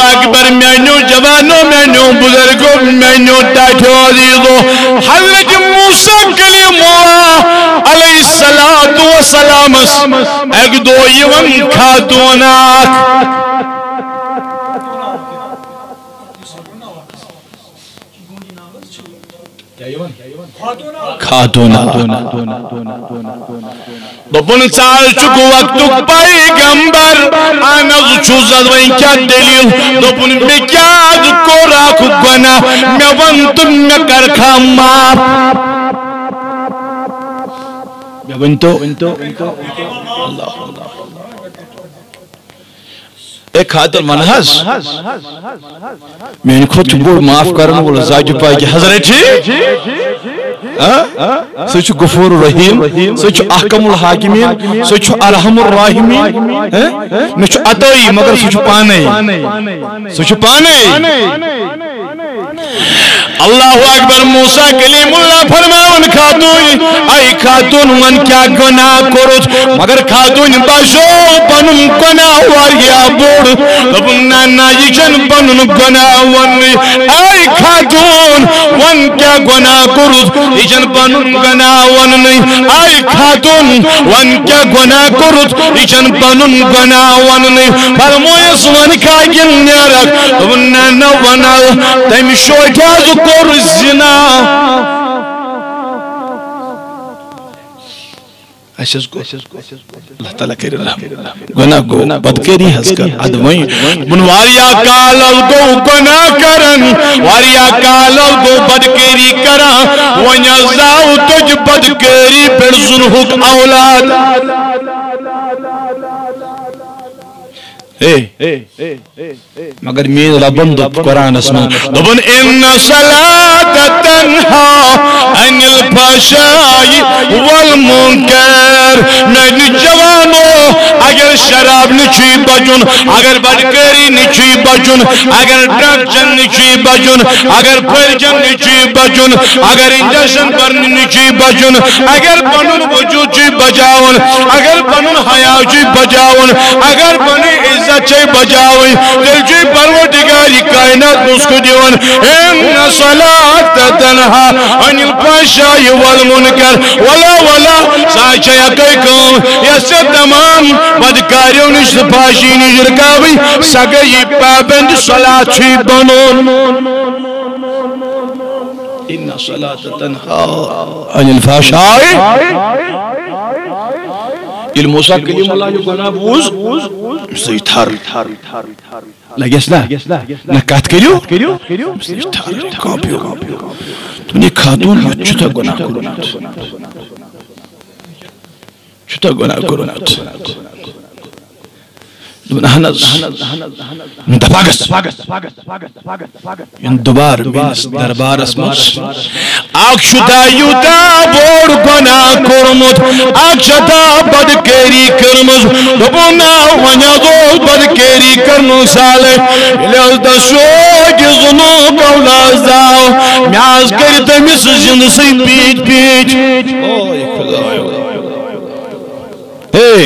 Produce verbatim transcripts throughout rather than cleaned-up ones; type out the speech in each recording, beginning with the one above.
اکبر، میانیو جوانو، میانیو بزرگو، میانیو ٹاٹھیو عزیزو، حضرت موسیٰ کلیم اللہ علیہ الصلوۃ والسلامس اکہِ دۄہ یِوان خاتون اکھ۔ خاتون۔ دوٚپُن، "ژٕ حظ چھُکھ وقتُک پیغمبر؟" "اہن حظ چھُس حظ، وۄنۍ کیٛاہ دٔلیٖل؟" دوٚپُن، "مےٚ کیٛاہ حظ کوٚر اکھ گۄناہ؟ مےٚ وَن تہٕ مےٚ کَرکھا معاف؟" مےٚ ؤنۍ تو۔ اے خاتون، وَن حظ۔ میانہِ کھۄتہٕ چھُ بوٚڑ معاف کرن وول ذاتِ پاکہِ حضرت۔ ہاں؟ سُہ چھُ غفور الرحیم، سُہ چھُ احکم الحاکمین، سُہ چھُ ارحم الراحمین۔ ہاں؟ مےٚ چھُ عطٲیی، مگر سُہ چھُ پانے۔ سُہ چھُ پانے۔ اللہ اکبر، موسیٰ کلیم اللہ فرماوان، "خاتون، اے خاتون، وۄنۍ کیٛاہ گۄناہ کوٚرُتھ؟" مگر خاتون باسیو پنُن گۄناہ واریاہ بوٚڑ۔ دوٚپُن، "نہ، نہ، یہِ چھَنہٕ پنُن گۄناہ وَننُے۔ اے خاتون، وۄنۍ کیٛاہ گۄناہ کوٚرُتھ؟ یہِ چھَنہٕ پنُن گۄناہ وَننُے۔ اے خاتون، وۄنۍ کیٛاہ گۄناہ کوٚرُتھ؟ یہِ چھَنہٕ پنُن گۄناہ وَننُے۔" فرمویَس، "وۄنۍ کھا کِنہٕ نیرَکھ؟" دوٚپُن، "نہ، نہ، وَن حظ، تٔمۍ شوٹھِ حظ کوٚر زِنا۔" اَسہِ حظ گوٚو۔ اللہ تعالیٰ کٔرِو رحم۔ گۄناہ گوٚو، بدکٲری حظ کٔر۔ اَدٕ وۄنۍ دوٚپُن، واریاہ کال حظ گوٚو گۄناہ کران، واریاہ کال حظ گوٚو بدکٲری کران، وۄنۍ حظ زاو تۄہہِ بدکٲری پٮ۪ٹھ زُنہُک اولاد۔ ہے، مگر میٲنۍ ربن دوٚپ قرآنس منٛز، دوٚپُن، "ان الصلاۃ تنہا عن الفحشاء والمنکر۔" میانہِ جوانو، اگر شراب نِش چھُے بچُن، اگر بدکٲری نِش چھُے بچُن، اگر ڈرگ چٮ۪نہٕ نِش چھُے بچُن، اگر پھٔلۍ چٮ۪نہٕ نِش چھُے بچُن، اگر انجیکشن بھرنہٕ نِش چھُے بچُن، اگر پنُن وجود چھُے بچاوُن، اگر پنُن حیا چھُے بچاوُن، اگر پنٕنۍ عزت چھے بچاوٕنۍ، تیٚلہِ چھُے پروردگار کائنات نسخہٕ دِوان، "ان الصلاۃ تنہا عن الفحشاء والمنکر۔" ولا، ولا، سۄ چھے اکٲے کٲم، یۄس ژےٚ تمام بدکاریو نِش تہٕ فحشی نِش رُکاوٕنۍ، سۄ گٔے یہِ پابند صلات چھُے بنُن۔ ان الصلاۃ تنہا عن الفحشاء۔ ییٚلہِ موسیٰ کلیم اللہ یہِ گۄناہ بوٗز، أمِس لٔج تھر۔ لگٮ۪س نا؟ نہ کتھ کٔرِو۔ أمِس لٔج تھر، کانٛپیو۔ دوٚپُن، "یہِ خاتون، یہِ چھُ تۄہہِ گۄناہ کوٚرمُت؟ چھُ تۄہہِ گۄناہ کوٚرمُت؟" دوٚپُن، "اہن حظ۔" دپا گژھ۔ یِن دوبارٕ میٲنِس دربارس منٛز۔ اکھ چھُ تۄہہِ یوٗتاہ بوٚڑ گۄناہ کوٚرمُت، اکھ چھےٚ تۄہہِ بدکٲری کٔرمٕژ۔ دوٚپُن، "نہ، وۄنۍ حظ اوس بدکٲری کرنُک سہلٕے۔ ییٚلہِ حظ تۄہہِ سیوٚد یہِ زُنوٗک اولاد زاو، مےٚ حظ کٔرۍ تٔمِس زِندٕ سٕے پیٖٹۍ پیٖٹۍ۔" اوے خدایو۔ ہے،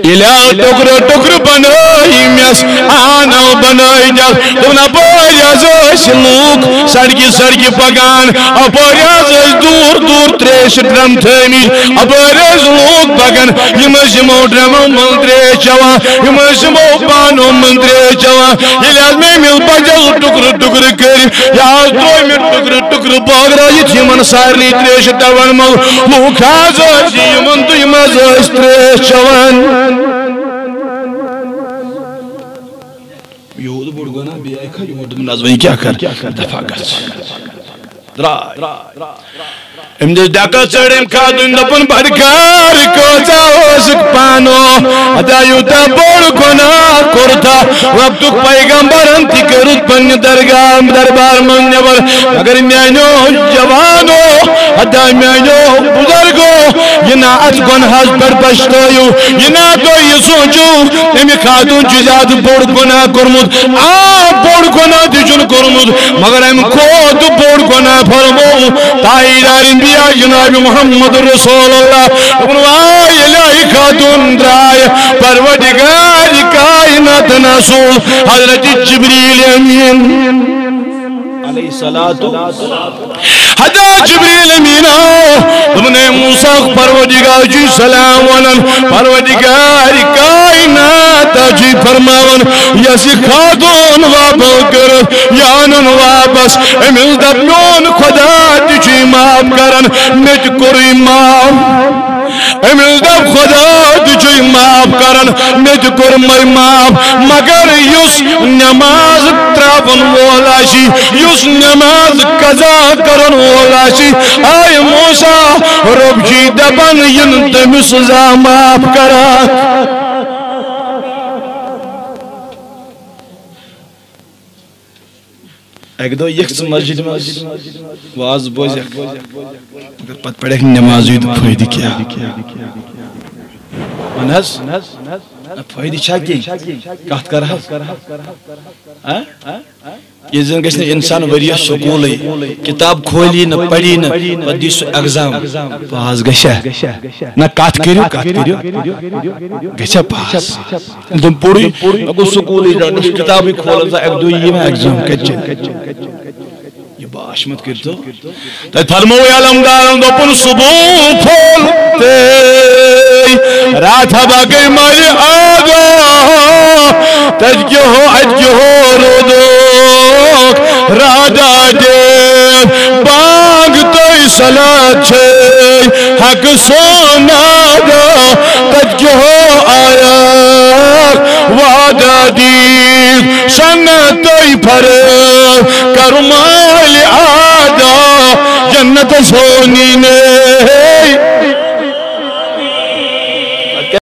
ییٚلہِ آو ٹُکرٕ ٹُکرٕ بنٲومس، آنو بنٲومس۔ دوٚپُن، اپٲرۍ حظ ٲسۍ لوٗکھ سڑکہِ سڑکہِ پکان، اپٲرۍ حظ ٲسۍ دوٗر دوٗر تریشہِ ڈرم تھٲومٕتۍ، اپٲرۍ ٲسۍ لوٗکھ پکان، یِم ٲسۍ یِمو ڈرمو منٛز تریش چٮ۪وان، یِم ٲسۍ یِمو بانو منٛز تریش چٮ۪وان۔ ییٚلہِ حظ مےٚ أمِس بچس ٹُکرٕ ٹُکرٕ کٔرۍ، یہِ حظ ترٛوو مےٚ ٹُکرٕ ٹُکرٕ بٲگرٲوِتھ یِمن سارنٕے تریشہِ ٹبن منٛز۔ لوٗکھ حظ ٲسۍ، یِمن تہٕ یِم حظ ٲسۍ تریش چٮ۪وان۔ یہِ اوس بوٚڑ گۄناہ، بیٚیہِ آیہِ کھا یور دوٚپُن، "نہ حظ، وۄنۍ کیٛاہ کر؟ دفع گژھ۔" درٛاے۔ أمۍ دِژ ڈکس ژٔڑ أمۍ خاتوٗن، دوٚپُن، "بدکار کۭژاہ ٲسٕکھ پانہٕ؟ ہتا یوٗتاہ بوٚڑ گۄناہ کوٚرتھا؟ وقتُک پیغمبرن تہِ کٔرٕتھ پننہِ درگاہ دربار منٛز نٮ۪بر۔ مگر میانیو جوانو، ہتا میانیو بزرگو، یہِ نہ اتھ گۄنہس پٮ۪ٹھ پچھتٲیِو، یہِ نہ تُہۍ یہِ سوٗنٛچِو، أمۍ خاتوٗن چھُ زیادٕ بوٚڑ گۄناہ کوٚرمُت۔ آ، بوٚڑ گۄناہ تہِ چھُن کوٚرمُت، مگر امہِ کھۄتہٕ بوٚڑ گۄناہ فرموو تاجدار انبیاء جناب محمد رسول اللہ۔ دوٚپُن، واے ییٚلہِ خاتون درٛاے پروردگار کائناتن سُنٛد حضرت جبریل امین علیہ الصلوۃ۔ حضرت جبریل امین آو، دوٚپُن، "اے موسیٰ، پروردگار چھُے سلام ونان، پروردگار کائنات چھُے فرماوان، یۄس یہِ خاتون واپس کٔر، یہِ انُن واپس، أمِس دپ میون خدا تہِ چھُے معاف کران، مےٚ تہِ کوٚرُے معاف۔" أمِس دوٚپ، "خدا تہِ چھُے معاف کران، مےٚ تہِ کوٚرمَے معاف، مگر یُس نماز ترٛاوَن وول آسہِ، یُس نماز قضا کرَن وول آسہِ، آے موسیٰ، رۄب چھُے دَپان، یِنہٕ تٔمِس زانٛہہ معاف کران۔" اکہِ دۄہ یِکھ ژٕ مسجد منٛز، واز بوزکھ، مگر پتہٕ پرکھ نمازٕے تہٕ فٲیدٕ کیٛاہ؟ وَن حظ، نہ فٲیدٕ چھا کینٛہہ؟ کتھ کر حظ۔ ہاں؟ ییٚلہِ زن گژھِ نہٕ انسان ؤریس سکوٗلٕے، کتاب کھولی نہٕ، پری نہٕ، پتہٕ دی سُہ ایگزام، پاس گژھِ؟ نہ، کتھ کٔرِو، کتھ کٔرِو، گژھِ پاس؟ تٔمۍ پوٚرُے، مےٚ گوٚو سکوٗلٕے رَٹُن، کِتابٕے کھولان، زِ اَکہِ دۄہ یِیہِ مےٚ ایگزام، کَتہِ چھِ؟ یہِ باش مت کٔرۍتو۔ تَتہِ فرمووُے علمدارن، دوٚپُن، صبح پھوٚل تے راتھ ہبا گٔے مالہِ آگاہ، تَتہِ کیٛاہ ہو، اَتہِ کیٛاہ ہو رودُک رادا دے، بانگ تہٕ صلات چھے حق سون نادا، تَتہِ کیٛاہ ہو آیاکھ وعدہ دیٖد، سنتَے فرض کر مالہِ آدا، جنت سونی نے